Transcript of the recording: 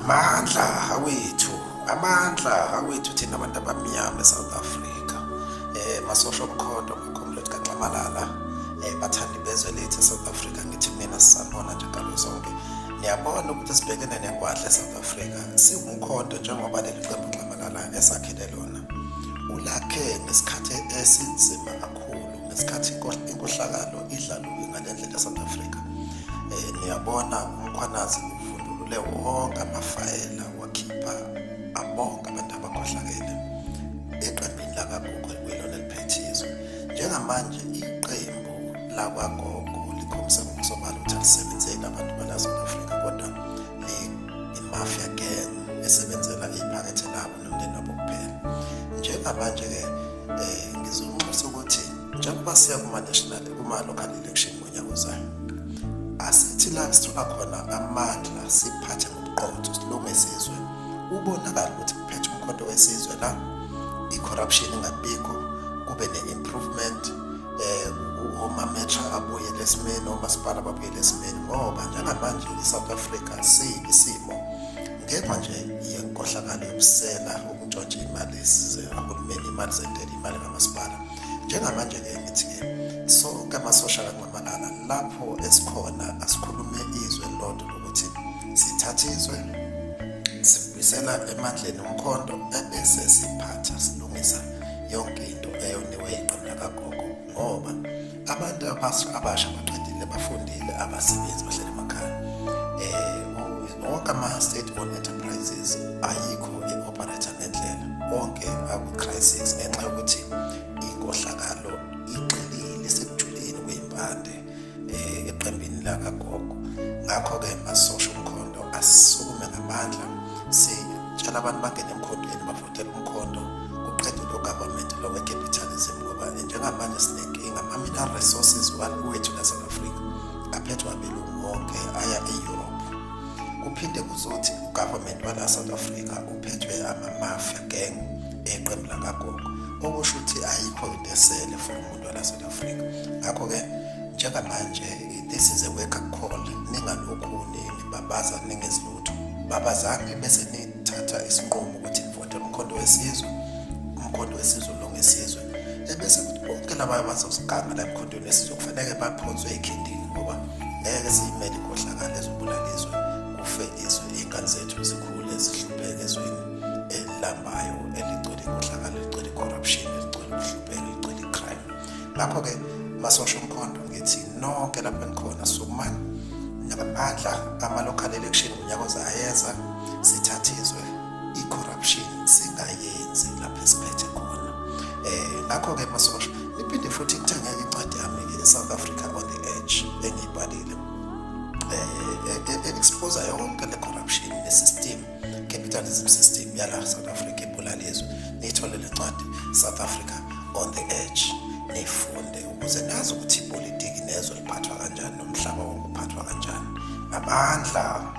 Amandla awethu, amandla awethu thina abantu abamnyama eSouth Africa. Masosha omkhonto, maComrade kaNxamalala, bathandi bezwe lethu eSouth Africa, ngithi mina sisanibona nje nkalo zonke. Niyabona ukuthi sibhekene nengwadla eSouth Africa, siwumkhonto njengoba leli qembu Nxamalala esakhele lona. Ulakhe ngesikhathi esinzima kakhulu, ngesikhathi inkohlakalo idlaluke ngale ndlela eSouth Africa. Niyabona uMkhwanazi uvundulule wonke amafayela wakhipha abonke abantu abakhohlakele eqembini lakagogo eliyilona eliphethe izwe. Njengamanje iqembu lakwagogo likhombisa ngokusobala ukuthi alisebenzeli abantu bala South Africa, kodwa i-mafia gang esebenzela iphakethe labo nomndeni wabo kuphela. Njengamanje-ke ngizonxusa ukuthi njengoba siya kuma-national, kuma-local election ngonyaka ozayo, asithi la sithola khona amandla siphathe ngobuqotho, silungise izwe, kubonakala ukuthi kuphethe umkhonto wesizwe la, i-corruption ingabikho, kube ne-improvement, oma-metro abuyele esimeni, omasipala babuyele esimeni, ngoba njengamanje i-South Africa sibi isimo ngenxa nje yenkohlakalo yobusela, ukuntshontsha imali zikahulumeni, imali zentela, imali kamasipala. Njengamanje-ke ngithi-ke sonke amasosha kaNxamalala lapho esikhona asikhulume izwe elilodwa lokuthi sithathe izwe sibuyisela emandleni umkhonto, ebese siphatha silungisa yonke into eyoniwe iqembu lakagogo, ngoba abantu abasha baqedile, bafundile, abasebenzi, bahlele emakhaya. Wonke ama-state owned enterprises ayikho i-operate ngendlela, wonke aku-crisis ngenxa yokuthi inkohlakalo igxilile sekujuleni kweyimpande eqembini lakagogo. Ngakho-ke masosha umkhonto asisukume ngamandla, sitshela abantu bangene emkhondweni, bavotele umkhonto, kuqedwe lo government lo we-capitalism, ngoba njengamanje sinenkinga. Ama-mineral resources wethu la-South Africa aphethwe abelungu wonke, aya e-Europe. Kuphinde kuzothi ugovernment wala South Africa uphethwe ama-mafia gang eqembu lakagogo, okusho ukuthi ayikho into esele for umuntu wala South Africa. Ngakho-ke njengamanje this is a wake up call. Ningalokhu nibabaza ningezilutho, babazani bese nithatha isinqumo ukuthi nivotele umkhonto wesizwe, umkhonto wesizwe ulungisizwe, ebese kuthi bonke laba abazosiganga la emkhontweni wesizwe kufanele baphonswe ekhindini, ngoba ngeke siyimele inkohlakalo ezobulala izwe, kufe izwe, iy'ngane zethu zikhule zihlupheke ezweni elilambayo, eligcwele inkohlakalo, eligcwele i-corruption, eligcwele ukuhlupheka, eligcwele i-crime. Ngakho-ke masosha umkhonto ngithi nonke lapho enikhona sukumani ngamandla, ama-local election ngonyaka ozayo ayeza, sithathe izwe, i-corruption singayenzi lapho esiphethe khona. Ngakho-ke masosha niphinde futhi nithengeke incwadi yami-ke, South Africa on the Edge, engiyibhalile expose yonke le corruption ne-system, capitalism system yala South Africa ebulala izwe. Niyithole le ncwadi, South Africa on the Edge, niyifunde ukuze nazi ukuthi ipolitiki nezwe liphathwa kanjani, nomhlaba wonke uphathwa kanjani. Amandla.